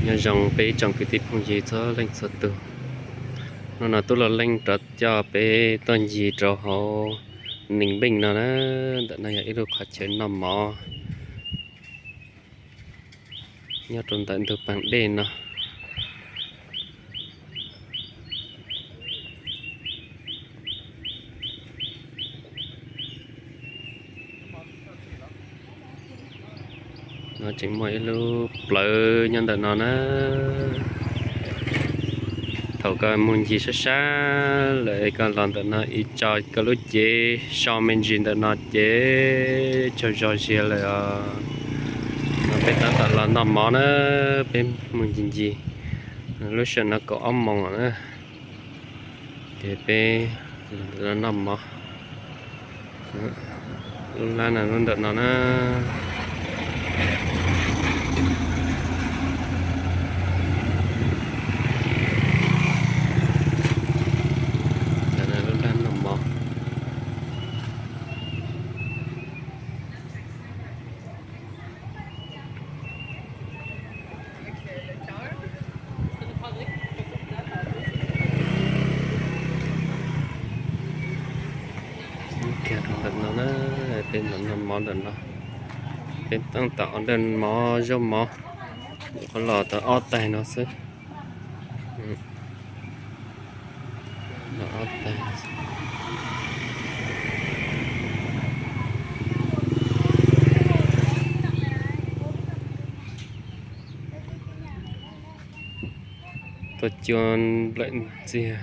Nyob zoo peb ib tsoom kwv tij phooj ywg txhua leej txhua tus. Hnub no Tub Lauj Leej rov coj peb tuaj ncig rau hauv Nees Npeej no na. Ntawm no yog ib lub qhov chaw noj mov nyob rau ntawm ntug Paas Dej no. No tseem muaj ib lub plawv nyob ntawm no na. Thaum koj mus ncig sab sab lawm koj los ntawm no ib tso koj lub cev so me ntsis ntawm no ces tsaug zog ziag lawm os. No peb tab tom los noj mov na, peb mus ncig ncig. Lub sij hawm no kaum ob moos lawm na. Ces peb los noj mov. Lub lab no lub ntawm no na. Lub lab noj mov. Kiag rau ntawm no na, peb los noj mov ntawm no. Peb tab tom order mov zaub mov, qhov los tau ob tais no xwb. Los ob tais. Tuaj cua nplawm ntxiag.